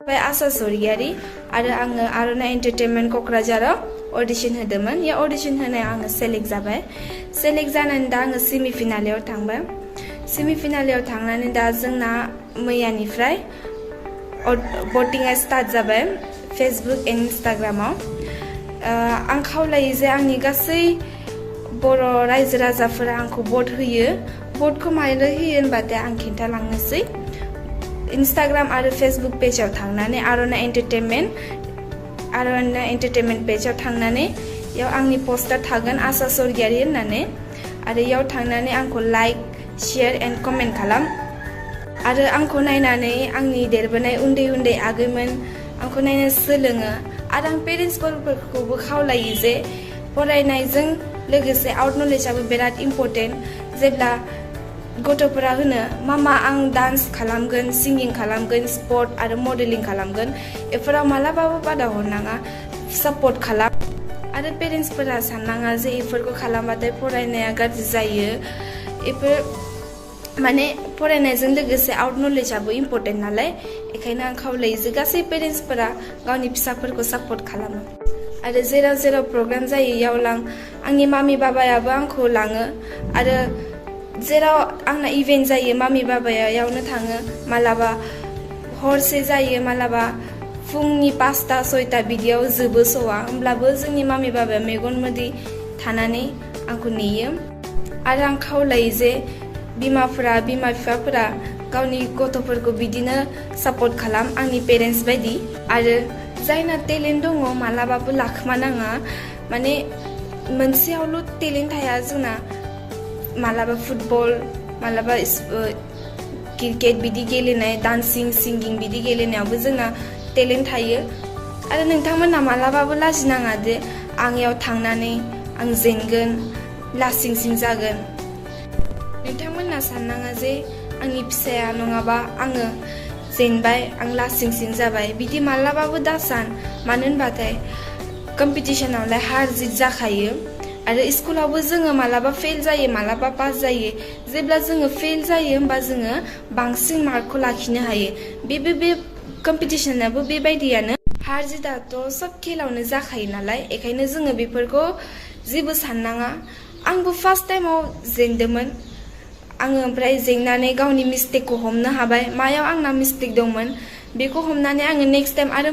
आसा सरियारि आरो आङो आर'नाइ एन्टारटेनमेन्ट क'क्राझाराव अडिशन होदोंमोन। या अडिशन होनायाव आङो सेलेक्ट जाबाय। सेलेक्ट जानानै दा आङो सेमिफाइनालाव थांबाय। सेमिफाइनालाव थांनानै दा जोंना मैयानिफ्राय भटिंआ स्टार्ट जाबाय फेसबुक एन्ड इन्स्टाग्रामाव। आं खावलायो जे आंनि गासै बर' रायजो राजाफोरा आंखौ भट होयो। भटखौ मानो होयो होनबाथाय आं खिन्थालांनोसै। इन्स्टाग्राम आरो फेसबुक पेजाव थांनानै आर'नाइ एन्टारटेनमेन्ट पेजाव थांनानै याव आंनि पस्टार थागोन आसा सरियारि होननानै, आरो याव थांनानै आंखौ लाइक शेयार एन्ड कमेन्ट खालाम। आरो आंखौ नायनानै आंनि देरबोनाय उन्दै उन्दै आगैमोन आंखौ नायनो सोलोङो। आरो आं पेरेन्टसफोरखौबो खावलायो जे फरायनायजों लोगोसे आउट नलेजआबो बिराद इम्परटेन्ट। जेब्ला गथ'फोरा होनो मामा आं डान्स खालामगोन, सिंगिं खालामगोन, स्पर्ट आरो मडेलिं खालामगोन, बेफोराव मालाबाबो बादा हरनाङा, सापर्ट खालाम। आरो पेरेन्टसफोरा साननाङा जे बेफोरखौ खालामबाथाय फरायनाया गाज्रि जायो। बेफोर माने फरायनायजों लोगोसे आउट नलेजआबो इम्परटेन्ट नालाय, बेखायनो आं खावलायो जे गासै पेरेन्टसफोरा गावनि फिसाफोरखौ सापर्ट खालामो। आरो जेराव जेराव प्रग्राम जायो याव आंनि मामि बाबायाबो आंखौ लाङो। आरो जेराव आंना इभेन्ट जायो मामि बाबाया यावनो थाङो। मालाबा हरसे जायो, मालाबा फुंनि 5टा 6टा बिदियाव जोबो श'आ, होमब्लाबो जोंनि मामि बाबाया मेगन मोदै थानानै आंखौ नेयो। आरो आं खावलायो जे बिमा बिफाफोरा गावनि गथ'फोरखौ बिदिनो सापर्ट खालाम आंनि पेरेन्टस बायदि। आरो जायना टेलेन्ट दङ मालाबाबो लाखोमानाङा। माने मोनसेयावल' टेलेन्ट थाया जोंना, मालाबा फुटबल, मालाबा क्रिकेट बिदि गेलेनाय, डान्सिं सिंगिं बिदि गेलेनायावबो जोंना टेलेन्ट थायो। आरो नोंथांमोना मालाबाबो लाजिनाङा जे आं याव थांनानै आं जेनगोन, लासिं सिं जागोन। नोंथांमोना साननाङा जे आंनि फिसाया नङाबा आङो जेनबाय, आं लासिं सिं जाबाय, बिदि मालाबाबो दासान। मानो होनबाथाय कम्पिटिसनावलाय हार जित जाखायो। आरो स्कुलावबो जोङो मालाबा फेल जायो, मालाबा पास जायो। जेब्ला जोङो फेल जायो होमबा जोङो बांसिन मार्कखौ लाखिनो हायो। बे कम्पिटिसनाबो बेबायदियानो। हार जितआथ' सब खेलावनो जाखायो नालाय, बेखायनो जोङो बेफोरखौ जेबो साननाङा। आंबो फार्स्ट टाइमाव जेनदोंमोन। आङो ओमफ्राय जेननानै गावनि मिस्टेकखौ हमनो हाबाय, मायाव आंना मिस्टेक दंमोन बेखौ हमनानै आङो नेक्स्ट टाइम आरो